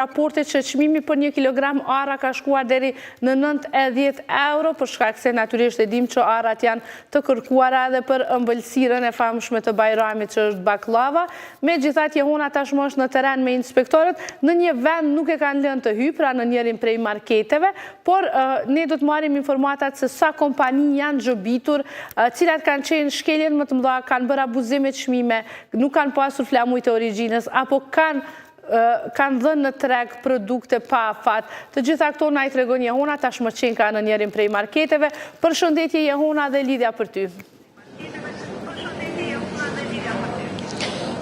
Raporte që çmimi për një kilogram arra ka shkuar deri në 90 euro, për shkak se natyrisht e dimë që arrat janë të kërkuara edhe për ëmbëlsirën e famshme të Bajramit që është bakllava. Megjithatë Jehona tashmë është në terren me inspektorët, në një vend nuk e kanë lënë të hyjë, pra në njërin prej marketeve, por ne do të marrim informatat se sa kompani janë gjobitur, cilat kanë qenë shkeljet më të mëdha, kanë bërë abuzim me çmime, nuk kanë pasur flamujt e origjinës, apo kanë kanë dhënë në treg produkte pa afat. Të gjitha këto na i tregon Jehona, tashmë qenka në njërin prej marketeve. Përshëndetje Jehona dhe lidhja për ty.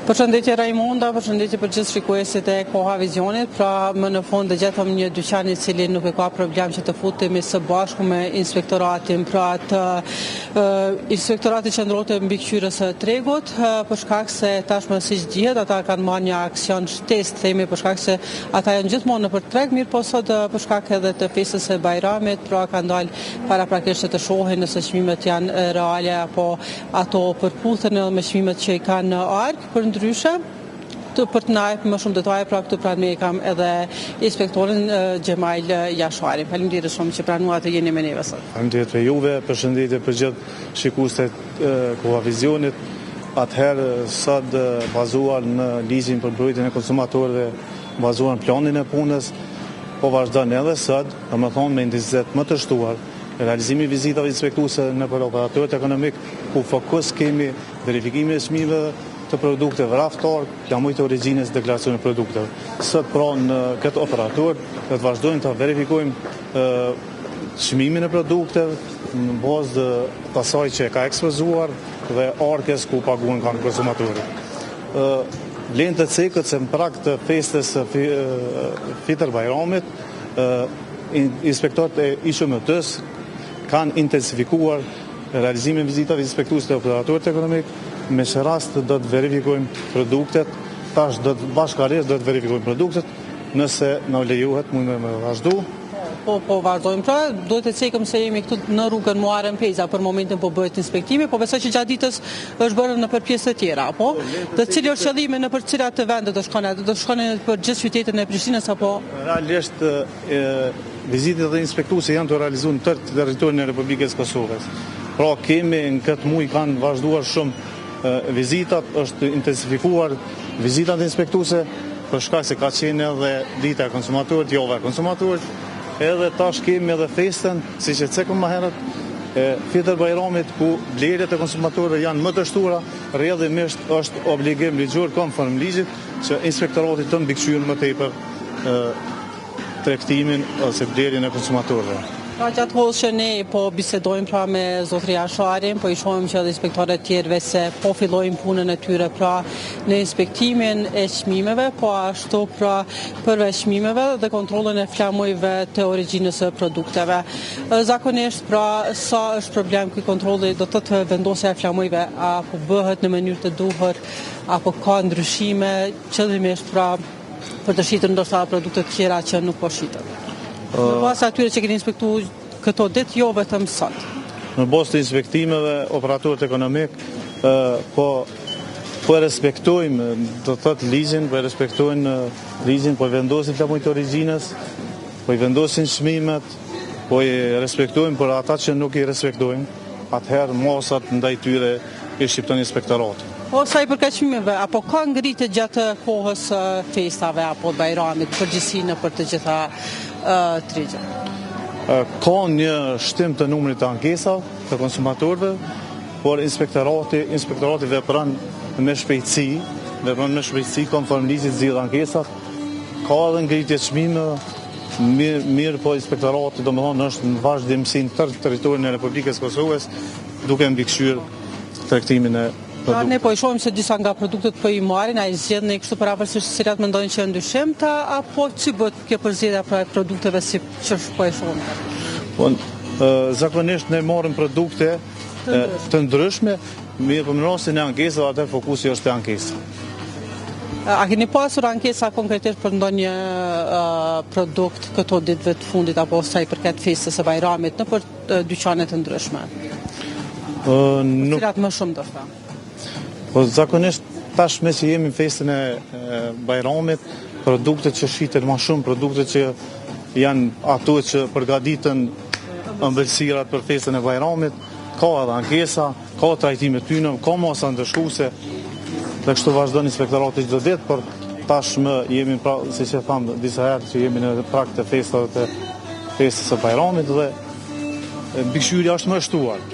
Përshëndetje Raimonda, përshëndetje për gjithë shikuesit e Koha Vizionit. Pra më në fund e gjetëm një dyqan i cili nuk e ka problem që të futemi së bashku me inspektoratin, pra të Inspektoratit Qendror të Mbikëqyrjes së Tregut, për shkak se tashmë siç dihet ata kanë marrë një aksion shtesë, themi për shkak se ata janë gjithmonë nëpër treg, mirëpo sot për shkak edhe të festës së Bajramit, pra kanë dalë paraprakisht që të shohin nëse çmimet janë reale apo ato përputhen edhe me çmimet që i kanë në arkë, përndryshe të për të na jep më shumë detaje, pra këtu pranë meje kam edhe inspektorin Xhemajl Jashari. Faleminderit shumë që pranuat të jeni me neve sot. Faleminderit për juve, përshëndetje për gjithë shikuesit e Koha Vizionit. Atëherë sot bazuar në ligjin për mbrojtjen e konsumatorëve, bazuar në planin e punës, po vazhdon edhe sot, domethënë me intensitet më të shtuar, realizimi i vizitave inspektuese nëpër operatorët ekonomik, ku fokus kemi verifikimin e çmimeve të produkteve raftar, flamujt e origjinës, deklaracionin e produkteve. Sot pra në këtë operator do të vazhdojmë të verifikojmë çmimin e produkteve në bazë të asaj që e ka ekspozuar dhe arkës ku paguhen kanë konsumatori. Vlen të ceket se në prag të festës së Fitër Bajramit, inspektorët e IQMT-së kanë intensifikuar Realizimin e vizitave inspektuese te operatorët ekonomik, me ç'rast do të verifikojmë produktet, tash do të bashkarisht do të verifikojmë produktet, nëse na lejohet mund me vazhdu. Po, po, vazhdojmë. Pra, duhet të cekëm se jemi këtu në rrugën Muharrem Fejza, për momentin po bëhet inspektimi, po besoj që gjatë ditës është bërë nëpër pjesë të tjera, apo? Dhe cili është qëllimi nëpër cilat vende do shkoni, do shkoni nëpër gjithë qytetin e Prishtinës, apo? Realisht, Vizitat inspektuese janë të realizuar në tërë territorin e Republikës së Kosovës. Pra kemi në këtë muaj kanë vazhduar shumë vizitat, është intensifikuar vizitat inspektuese për shkak se ka qenë edhe dita e konsumatorit, java e konsumatorit, edhe tash kemi edhe festën, siç e cekëm më herët, e Fitër Bajramit ku blerjet e konsumatorëve janë më të shtuara, rrjedhimisht është obligim ligjor konform ligjit që inspektorati të mbikëqyrë më tepër tregtimin ose blerjen e konsumatorëve. Pra gjatë kohës që ne po bisedojmë pra me zotëri Jasharin, po i shohim që edhe inspektorët tjerë veçse po fillojnë punën e tyre pra në inspektimin e çmimeve, po ashtu pra përveç çmimeve dhe kontrollin e flamujve të origjinës së produkteve. Zakonisht pra sa është problem ky kontrolli do të thotë vendosja e flamujve a po bëhet në mënyrë të duhur apo ka ndryshime qëllimisht pra për të shitur ndoshta produkte të tjera që nuk po shiten. Në bazë të atyre që keni inspektu këto ditë, jo vetëm sot. Në bazë të inspektimeve, operatorët ekonomik po po e respektojmë, do të thotë ligjin, po e respektojnë ligjin, po e vendosin flamujt e origjinës, po i vendosin çmimet, po i respektojnë, por ata që nuk i respektojnë, atëherë masat ndaj tyre i shqipton inspektorati. Po sa i përket çmimeve, apo ka ngritje gjatë kohës së festave apo Bajramit, përgjithësi nëpër të gjitha tregjet? Ka një shtim të numrit të ankesave të konsumatorëve, por inspektorati, inspektorati vepron me shpejtësi, vepron me shpejtësi konform ligjit zgjidh ankesat, ka edhe ngritje çmimeve, mirë, mirëpo inspektorati domethënë është në vazhdimësi në tërë territorin e Republikës së Kosovës, duke mbikëqyrë tregtimin e produkteve. Pra ne po i shohim se disa nga produktet po i marrin, a i zgjedhni kështu përafërsisht cilat mendojnë që janë dyshimta apo si bëhet kjo përzgjedhja pra e produkteve si që po e shohim? Po zakonisht ne marrim produkte të ndryshme, mirëpo në rastin e ankesave atëherë fokusi është te ankesa. A keni pasur ankesa konkretisht për ndonjë produkt këto ditëve të fundit apo sa i përket festës së Bajramit nëpër dyqane të ndryshme? Nuk... Cilat më shumë ndoshta? Po zakonisht tash meqë jemi në festën e Bajramit, Produktet që shiten ma shumë, produktet që janë ato që përgatiten ëmbëlsirat për festën e Bajramit, ka edhe ankesa, ka trajtime tyne, ka masa ndëshkuese dhe kështu vazhdon inspektorati çdo ditë, por tashmë jemi pra, siç e thamë disa herë që jemi në prag të festave të festës së Bajramit dhe mbikëqyrja është më e shtuar.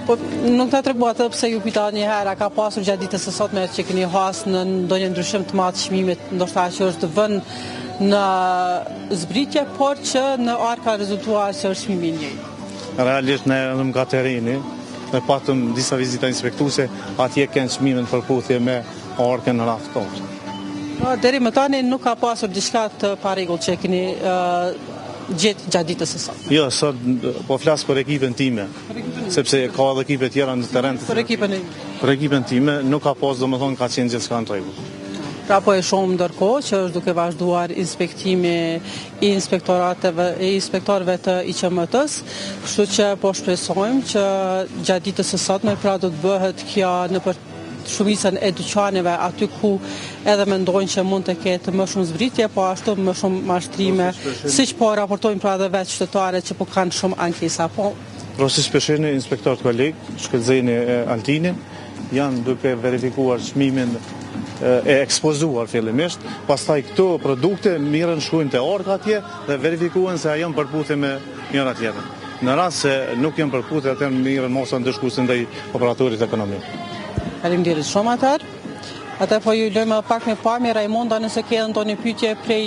Po, nuk na treguat edhe pse ju pyta një herë, a ka pasur gjatë ditës së sotme që keni has në ndonjë ndryshim të madh çmimit, ndoshta që është vënë në zbritje, por që në arkë ka rezultuar se është çmimi i njëjtë. Realisht ne erdhëm nga terreni dhe patëm disa vizita inspektuese, atje kenë çmimet në përputhje me arkën në raft tonë. Pra, deri më tani nuk ka pasur diçka të parregullt që keni gjetë gjatë ditës së sotme. Jo, sot po flas për ekipën time, sepse ka edhe ekipe tjera në terren. Për ekipën e Për ekipën time nuk ka pas, domethënë ka qenë gjithçka në rregull. Pra po e shohim ndërkohë që është duke vazhduar inspektimi i inspektorateve, i inspektorëve të IQMT-së, kështu që po shpresojmë që gjatë ditës së sotme pra do të bëhet kjo nëpër shumicën e dyqaneve aty ku edhe mendojnë që mund të ketë më shumë zbritje, po ashtu më shumë mashtrime, siç po raportojnë pra edhe vetë qytetarët që po kanë shumë ankesa. Po Pra siç po shihni inspektorët kolegë, Shkëlzeni e Altini, janë duke verifikuar çmimin e ekspozuar fillimisht, pastaj këto produkte mirren shkojnë te arka atje dhe verifikohen se a janë përputhje me njëra tjetrën. Në rast se nuk janë përputhje, atëherë mirren masa ndëshkuese ndaj operatorit ekonomik. Faleminderit shumë atëherë. Atëherë po ju lëmë edhe pak me pamje Rajmonda nëse ke edhe ndonjë pyetje prej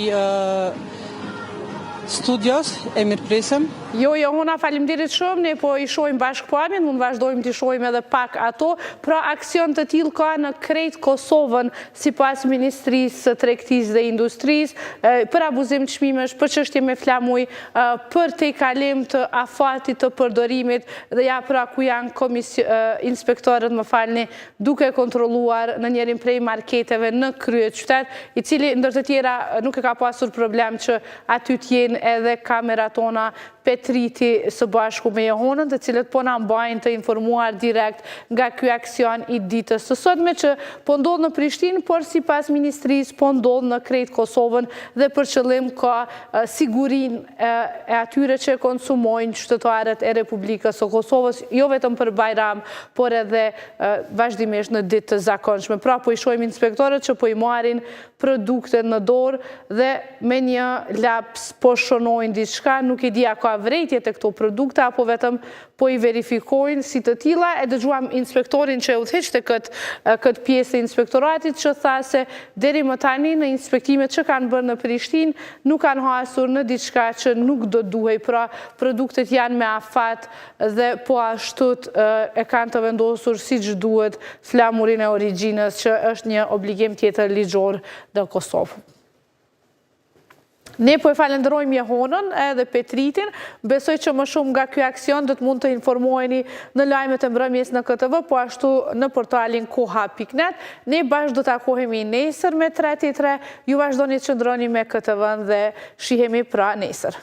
studios, e mirëpresim. Jo, Jehona, faleminderit shumë, ne po i shohim bashkë pamjet, mund vazhdojmë t'i shohim edhe pak ato. Pra aksion të tillë ka në krejt Kosovën, sipas Ministrisë së Tregtisë dhe Industrisë, për abuzim çmimesh, për çështje me flamuj, për tejkalim të afatit të përdorimit dhe ja pra ku janë inspektorët, më falni, duke kontrolluar në njërin prej marketeve në kryeqytet, i cili ndër të tjera nuk e ka pasur problem që aty të jenë edhe kamerat tona Petriti së bashku me Jehonën, të cilët po na mbajnë të informuar direkt nga ky aksion i ditës së sotme që po ndodh në Prishtinë, por sipas ministrisë po ndodh në krejt Kosovën dhe për qëllim ka sigurinë e atyre që e konsumojnë qytetarët e Republikës së Kosovës, jo vetëm për Bajram, por edhe vazhdimisht në ditë të zakonshme. Pra po i shohim inspektorët që po i marrin produktet në dorë dhe me një laps po shënojnë diçka, nuk e di a ka vërejtje te këto produkte apo vetëm po i verifikojnë si të tilla. E dëgjuam inspektorin që e udhëhiqte këtë këtë pjesë të inspektoratit që tha se deri më tani në inspektimet që kanë bërë në Prishtinë nuk kanë hasur në diçka që nuk do duhej, pra produktet janë me afat dhe po ashtu e kanë të vendosur siç duhet flamurin e origjinës që është një obligim tjetër ligjor në Kosovë. Ne po e falenderojmë Jehonën edhe Petritin, besoj që më shumë nga ky aksion do të mund të informoheni në lajmet e mbrëmjes në KTV, po ashtu në portalin koha.net. Ne bashkë do takohemi nesër me 3 te 3, ju vazhdoni të qëndroni me KTV-në dhe shihemi pra nesër.